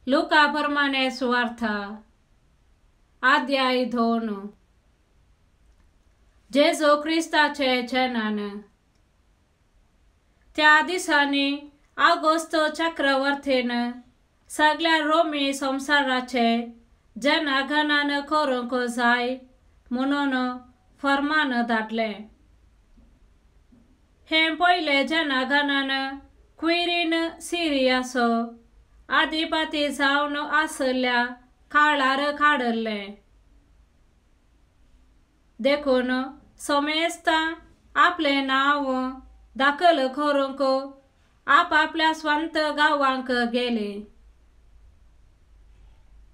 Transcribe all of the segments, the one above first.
लुका प्रमाणे सुवार्था अध्याय 2. जेजू क्रिस्ताचे जनन. त्या दिसांनी ऑगस्ट चक्रवर्तीन सगळ्या रोमी संवसाराचे जनगणन करूंक जाय म्हणून फर्मान धाडलें. हें पयलें जनगणन क्विरीन सिरियाचो अधिपती जावन आशिल्ल्या काळार काडिल्लें. देखून समेस्तां आपलें नांव दाखल करूंक आपापल्या स्वंत गांवांक गेलीं.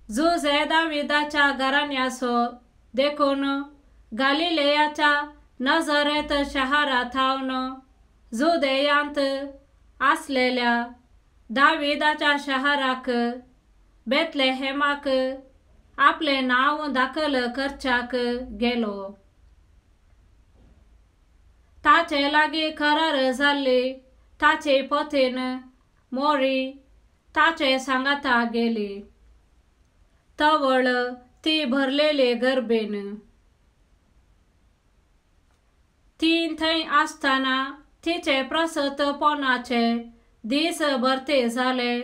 जुझे दाविदाच्या घराण्याचो देखून गालिलेयाच्या नजरेत शहरा थावन जुदेयांत आसलेल्या दाविदाच्या शहराक बेतलेहेमाक आपलें नांव दाखल करच्याक गेलो. ताचे लागीं करार जाल्ली ताचे पतीन मोरी ताचे सांगाता गेली. तवळ ती भरलेली गर्भेन. ती थंय आसतना तिचे प्रसतपणाचे दीस भरते जाले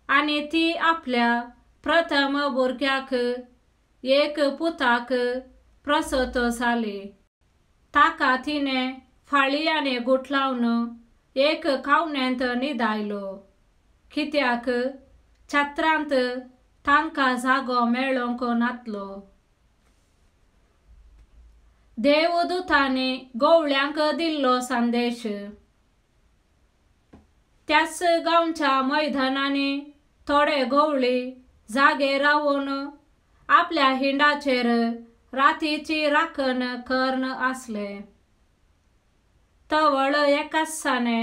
आनी ती आपल्या प्रथम भुरग्याक एक पुताक प्रसत जाली. ताका तिणें फाळयांनी गुठलावन एक खावण्यांत न्हिदायलो, कित्याक छत्रांत तांकां जागो मेळोंक नातलो. देवदूतांनी गवळ्यांक दिल्लो संदेश. त्याच गांवच्या मैदानांनी थोडे गवळी जागे रावन आपल्या हिंडाचेर रातीची राखण करून आसले. तवळ एकासाने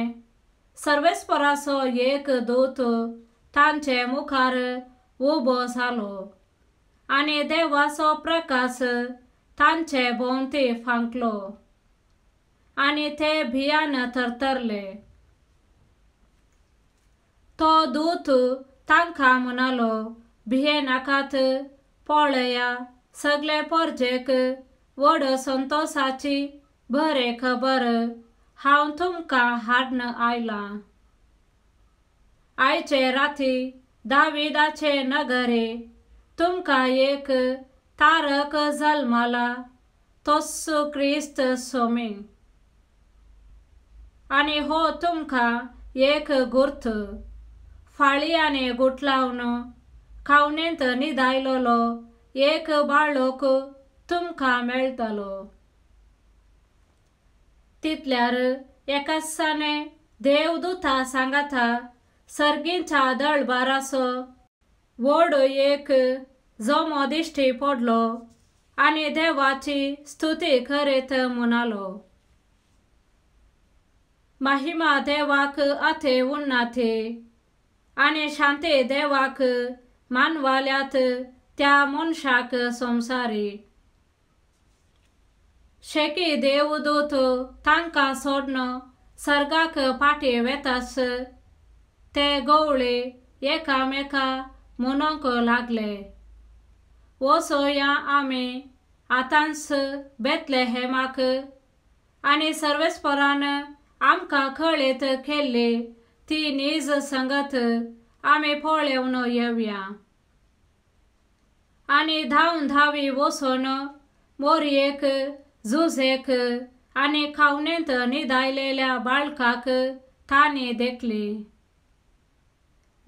सर्वेस्पराचो एक दूत तांचे मुखार उबो जालो आनी देवाचो प्रकाश तांचे भोंवती फांकलो आनी ते भियान थरथरले. तो दूत तांकां म्हणालो, भियेनाकात, पळया सगळे परजेक व्हड संतोसाची बरे खबर हांव तुमकां हाडन आयलां. आयचे राती दाविदाचे नगरे तुमकां एक तारक जल्माला, तोच क्रिस्त सोमी. आनी हो तुमकां एक गुर्त, फाळयांनी गुठलावन खावणेंत न्हिदायलोलो एक बाळक तुमकां मेळटलो. तितल्यार एकासाने देवदूता सांगाता सर्गींच्या दळबाराचो व्हड एक जमो दिश्टी पडलो आनी देवाची स्तुती करीत म्हणालो, महिमा देवाक अथे उन्नती आनी शांती देवाक मानवाल्यात त्या मनशाक संवसारी. शेकी देवदूत तांकां सोडून सर्गाक फाटीं वेतास ते गवळे एकामेका म्हणूंक लागले, वचोया आमी आतांच बेतलेहेमाक आनी सर्वेस्परान आमकां कळीत केल्ली ती नीज संगत आमी पळेवन येवया. आनी धांवन धांवी वचून मोरयेक जुझेक आनी खावणेंत न्हिदायलेल्या बाळकाक तांणी देखली.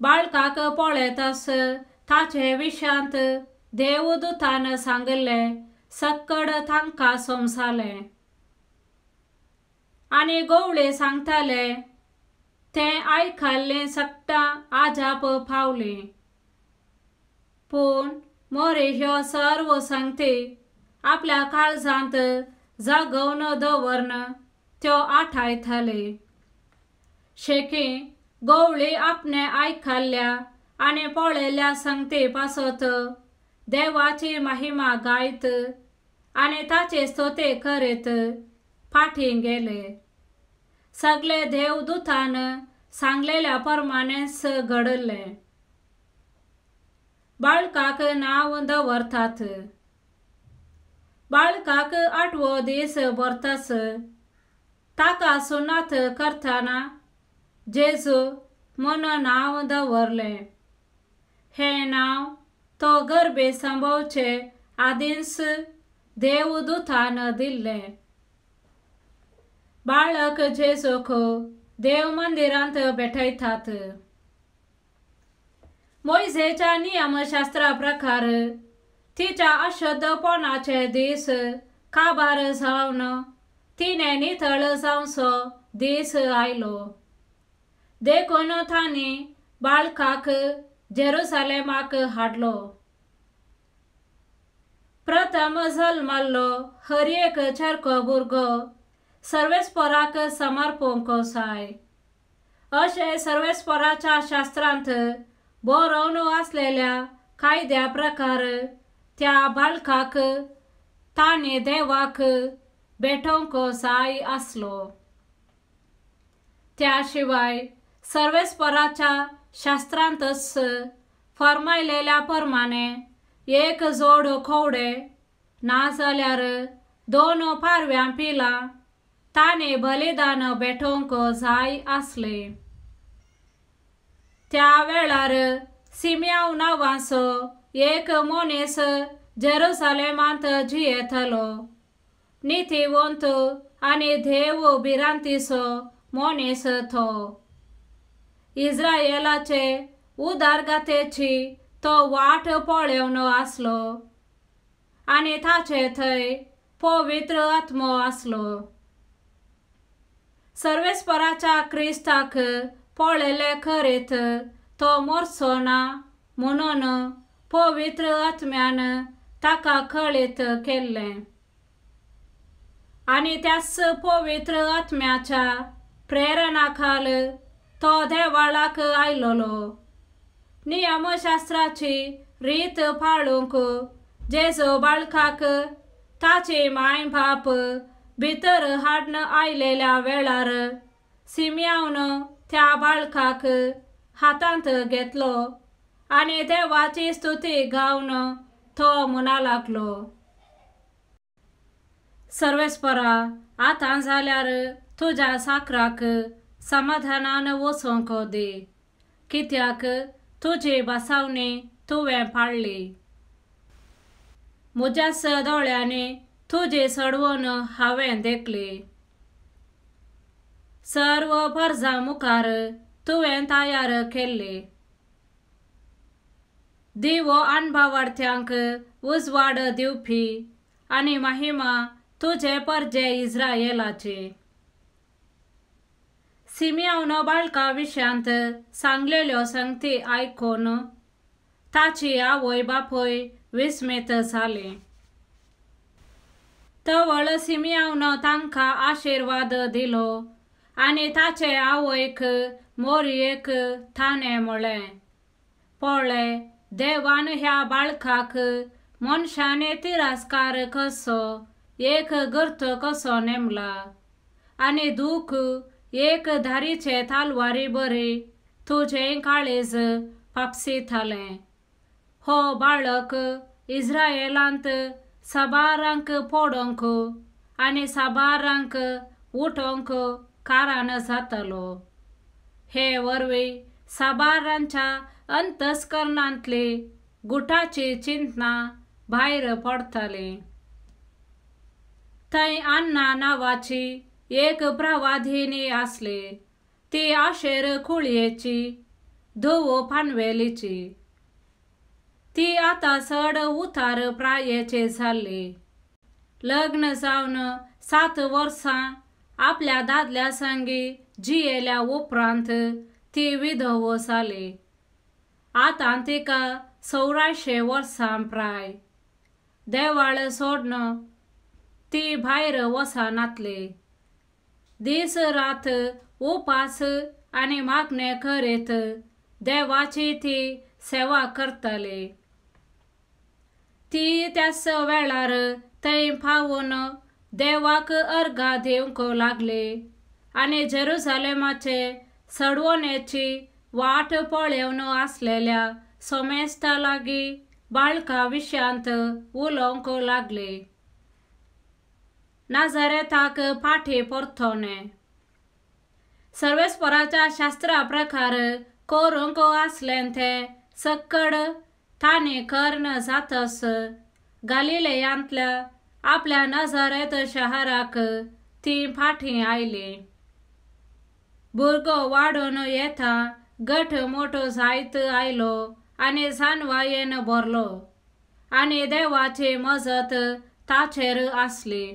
बाळकाक पळयतास ताचे विशांत देवदूतान सांगिल्लें सक्कड तांकां समजालें. आनी गवळे सांगताले तें आयकल्लें सगटां आजाप पावलीं. पूण मोरी ह्यो सर्व सांगती आपल्या काळजांत जागोवन दवरन त्यो आठायताली. शेकी गवळी आपणे आयकल्ल्या आनी पळयल्ल्या संगती पासत देवाची महिमा गायत आनी ताचे स्तोते करीत फाटीं गेले. सगळे देवदूतान सांगलेल्या प्रमाणेच घडले. बाळकाक नांव दवरतात. बाळकाक 8वो दीस भरताच ताका सुनात करतना जेजू म्हूण नांव दवरलें. हें नांव तो गर्भे संभवचे आदींच देवदूतान दिल्लें. बाळक जेजूक देव मंदिरांत भेटयतात. मोयजेच्या नियमशास्त्रा प्रकार तिच्या अशुद्धपणाचे दीस काबार जावन तिणें नितळ जावचो दीस आयलो. देखून तांणी बाळकाक जेरुसलेमाक हाडलो. प्रथम जल्मल्लो हर एक चरको भुरगो सर्वेस्पराक समर्पूंक जाय अशें सर्वेस्पराच्या शास्त्रांत बरोवन आसलेल्या कायद्या प्रकार त्या बाळकाक ताणें देवाक भेटोवंक जाय आसलो. त्या शिवाय सर्वेस्पराच्या शास्त्रांतच फर्मायलेल्या प्रमाणे एक जोड खोवडे नाजाल्यार 2 पारव्यां पिलां ताणें बलिदान भेटोवंक जाय आसले. त्या वेळार सिम्याव नांवाचो एक मनीस जेरुसलेमांत जियेतलो. नितीवंत आनी देव भिरांतीचो मनीस तो. इस्रायेलाचे उदारगतेची तो वाट पळोवन आसलो आनी ताचे थंय पवित्र आत्मो आसलो. सर्वेस्पराच्या क्रिस्ताक पळयले खरेत तो मरचो ना म्हणून पवित्र आत्म्यान ताका कळीत केल्लें आनी त्याच पवित्र आत्म्याच्या प्रेरणाखाल तो देवाळाक आयलोलो. नियमशास्त्राची रीत पाळूंक जेजू बाळकाक ताची माय बाप भितर हाडून आयलेल्या वेळार सिम्यावन त्या बाळकाक हातांत घेतलो आनी देवाची स्तुती गावन तो म्हणा लागलो, सर्वेस्परा आतां जाल्यार तुज्या साकराक समाधानान वचोंक दी, कित्याक तुजी बसावणी तुवें पाळ्ळी. म्हज्याच दोळ्यांनी तुजी सडवण हांवें देखली. सर्व परजा मुखार तुवें तयार केल्ली. दिवो अणभावार्थ्यांक उजवाड दिवपी आनी महिमा तुजे परजे इस्रायेलाची. सिमियावन बाळका विशयांत सांगलेल्यो संगती आयकून ताची आवय बापूय विस्मीत जाली. तवळ सिमियावन तांकां आशिर्वाद दिलो आनी ताचे आवयक मोरयेक ताणें म्हळें, पळय देवान ह्या बाळकाक मनशांनी तिरस्कार कसो एक गर्थ कसो नेमला आनी दूख एक धारीचे तालवारी बरी तुजें काळीज फापसितालें. हो बाळक इस्रायेलांत साबारांक पडोवंक आनी साबारांक उठोवंक कारण जातलो. हे वरवीं साबारांच्या अंतस्करणांतली गुटाची चिंतना भायर पडटली. थंय अन्ना नांवाची एक प्रवाधिनी आसली. ती आशेर कुळयेची धुवो पानवेलीची. ती आतां चड उतार प्रायेची जाल्ली. लग्न जावन 7 वर्सां आपल्या दादल्या संगी जियेल्या उपरांत ती विधव जाली. आतां तिका 84 वर्सां प्राय. देवाळ सोडून ती भायर वचनातली. दीस रात उपास आनी मागणें करीत देवाची ती सेवा करताली. ती त्याच वेळार थंय पावून देवाक अर्घां दिवंक लागली आनी जेरुसलेमाचे सडवणेची वाट पळोवन आसलेल्या सोमेस्ता लागीं बाळका विशयांत उलोवंक लागले. नाझारेथाक फाटीं परतोने सर्वेस्पराच्या शास्त्रा प्रकार करूंक आसलें तें सक्कड तांणी कर्ण जातस गालिलेयांतल्या आपल्या नाझारेथ शहराक तीं फाटीं आयलीं. भुरगो वाडून येता गट मोटो जायत आयलो आनी जानवायेन भरलो आनी देवाची मजत ताचेर आसली.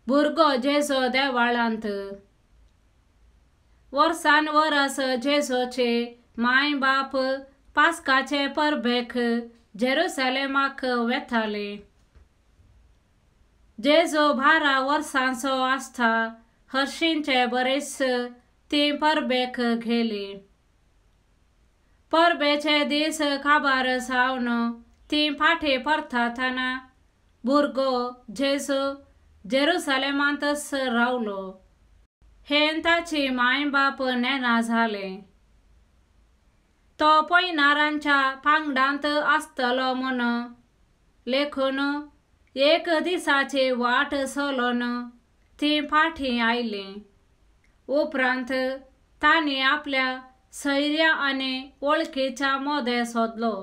भुरगो जेजो देवाळांत. वर्सान वरस जेजोचे माय बाप पास्काचे परबेक जेरुसलेमाक वेताले. जेजो 12 वर्सांचो आसता हरशींचे बरेच ती परबेक गेली. परबेचे दीस काबार जावन ती फाटीं परततना भुरगो जेजू जेरुसलेमांतच रावलो हें ताची माय बाप नेना जाले. तो पयणारांच्या पांगडांत आसतलो म्हूण लेखून एक दिसाची वाट चलोवन ती फाटीं आयलीं. उपरांत तांणी आपल्या सैऱ्या आनी वळखीच्या मदें सोदलो,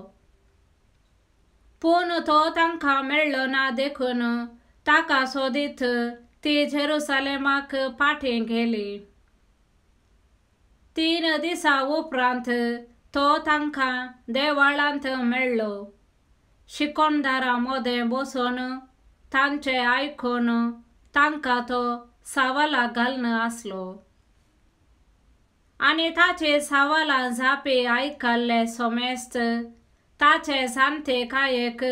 पूण तो तांकां मेळ्ळो ना देखून ताका सोदीत ती जेरुसलेमाक फाटीं गेली. 3 दिसां उपरांत तो तांकां देवाळांत मेळ्ळो. शिकोणदारां मदें बसून तांचें आयकून तांकां तो सवालां घालून आसलो आनी ताचे सवालां जापी आयकल्ले सोमेस्त ताचे शांतिकायेक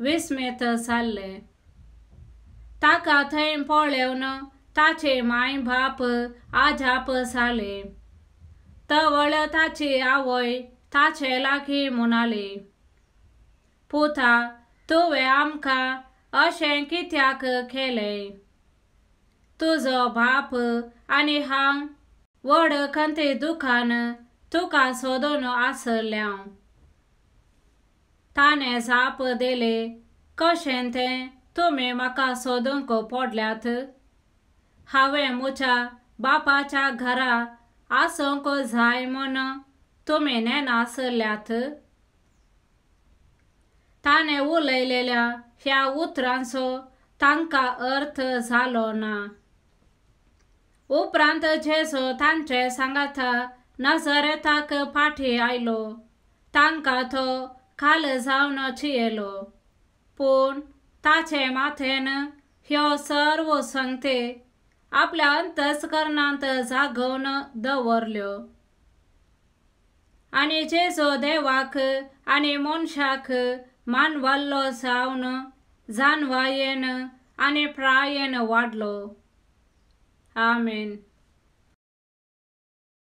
विस्मीत जाल्ले. ताका थंय पळोवन ताचे माय बाप आजाप जाले. तवळ ताची आवय ताचे लागीं म्हणाली, पुता, तुवें आमकां अशें कित्याक केलें? तुजो बाप आनी हांव व्हड खंती दुखान तुका सोदून आसल्यां. ताणें जाप दिली, कशें तें तुमी म्हाका सोदूंक पडल्यात? हांवें म्हज्या बापाच्या घरा आसूंक जाय म्हूण तुमी नेनासल्यात. ताणें उलयलेल्या ह्या उतरांचो तांकां अर्थ जालो ना. उपरांत जेजू तांचे सांगाता नाझारेथाक फाटीं आयलो. तांकां तो खाल जावन चियेलो, पूण ताचे माथेन ह्यो सर्व संगती आपल्या अंतस्करणांत जागोवन दवरल्यो. आनी जेजू देवाक आनी मनशाक मानवल्लो जावन जानवायेन आनी प्रायेन वाडलो. आमेन.